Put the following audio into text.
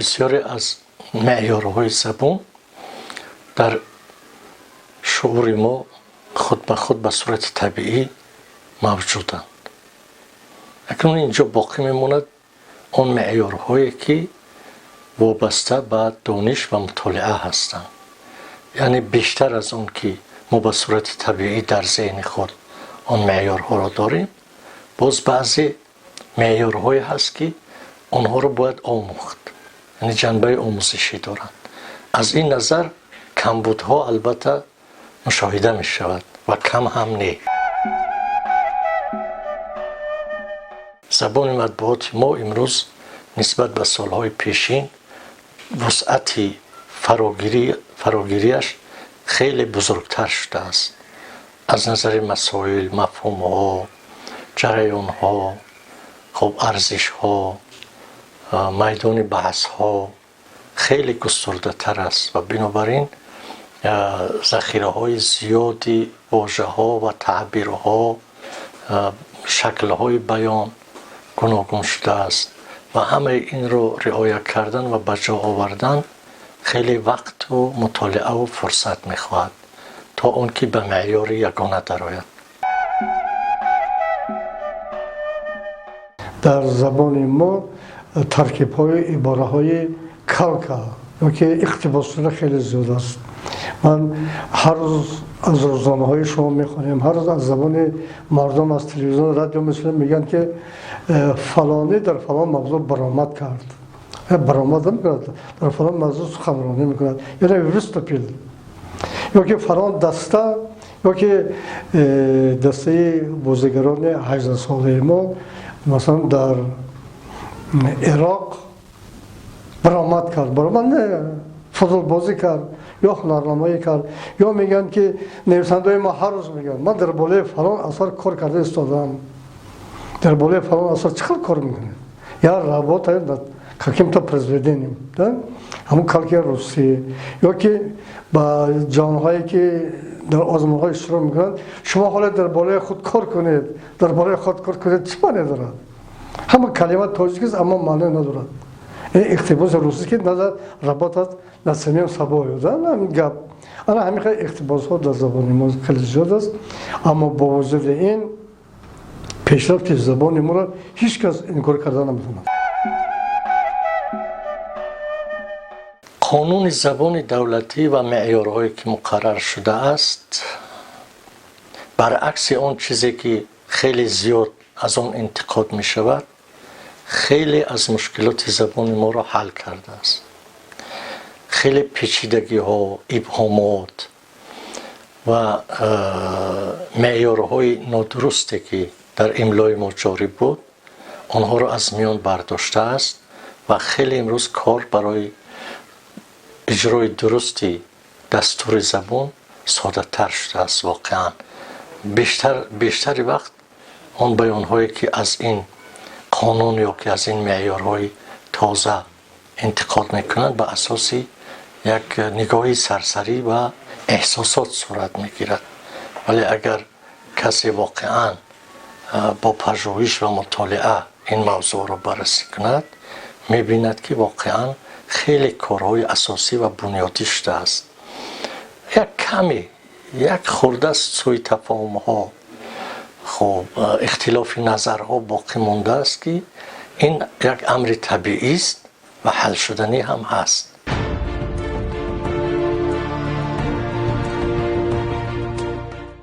Бисёре аз меъёрҳои забон дар шуури мо худ ба худ ба сурати табиӣ мавҷуданд. Акнун инҷо боқӣ мемонад он меъёрҳое, ки вобаста ба дониш ва мутолиа ҳастанд, яъне бештар аз он ки мо ба сурати табиӣ дар зеҳни худ он меъёрҳоро дорем, боз баъзе меъёрҳое ҳаст, ки онҳоро бояд омӯхт, яъне ҷанбаи омӯзишӣ доранд. Аз ин назар камбудҳо албатта мушоҳида мешавад ва кам ҳам не. Забони матбуоти мо имрӯз нисбат ба солҳои пешин вусъати фарогириаш хеле бузургтар шудааст аз назари масоил, мафҳумҳо, ҷараёнҳо, хуб, арзишҳо, майдони баҳсҳо хеле густурдатар аст ва бинобар ин захираҳои зиёди вожаҳо ва таъбирҳо, шаклҳои баён гуногун шудааст ва ҳамаи инро риоя кардан ва ба ҷо овардан хеле вақту мутолиаву фурсат мехоҳад, то он ки ба меъёри ягона дарояд. Дар забони мо таркибҳои ибораҳои калка ёки иқтибосшуда хеле зиёд аст. Ман ҳар рӯз аз рӯзномаҳои шумо мехонем, ҳар рӯз аз забони мардум, аз телевизион, радио мешунавем, мегӯянд, ки фалонӣ дар фалон мавзӯъ баромад кард, баромад намекунад, дар фалон мавзӯъ суханронӣ мекунад, яъне выступил, ёки фалон даста, ёки дастаи бозигарони 18-солаи мо, масалан, дар Ироқ баромад кард, баромад не, футболбозӣ кард ё ҳунарнамоӣ кард, ё мегӯянд, ки нависандаҳои мо ҳар рӯз мегӯянд: «Ман дар болои фалон асар кор карда истодаам». Дар болои фалон асар чӣ хел кор мекунед? Я работаю над каким-то произведением, да? Ҳамун калки русӣ, ё ки ба ҷавонҳое, ки дар озмунҳо иштирок мекунанд: «Шумо ҳоло дар болои худ кор кунед». Дар болои худ кор кунед чӣ маъне дорад? Ҳама калима тоҷикист, аммо маъне надорад. Ин иқтибоси русӣ, ки надо работать над самим собою, да, ҳамин гап. Ана ҳамин хел иқтибосҳо дар забони мо хеле зиёд аст, аммо бо вуҷуди ин пешрафти забони моро ҳеҷ кас инкор карда наметавонад. Қонуни забони давлатӣ ва меъёрҳое, ки муқаррар шудааст, баръакси он чизе, ки хеле зиёд аз он интиқод мешавад, хеле аз мушкилоти забони моро ҳал кардааст. Хеле печидагиҳо, ибҳомот ва меъёрҳои нодурусте, ки дар имлои мо ҷорӣ буд, онҳоро аз миён бардоштааст ва хеле имрӯз кор барои иҷрои дурусти дастури забон соддатар шудааст. Воқеан, бештари вақт он баёнҳое, ки аз ин қонун ё ки аз ин меъёрҳои тоза интиқод мекунанд, ба асоси як нигоҳи сарсарӣ ва эҳсосот сурат мегирад, вале агар касе воқеан бо пажӯҳиш ва мутолиа ин мавзӯъро баррасӣ кунад, мебинад, ки воқеан хеле корҳои асосӣ ва бунёдӣ шудааст. Як каме, як хурда сӯи тафоҳумҳо, хуб, ихтилофи назарҳо боқӣ мондааст, ки ин як амри табиист ва ҳалшуданӣ ҳам ҳаст.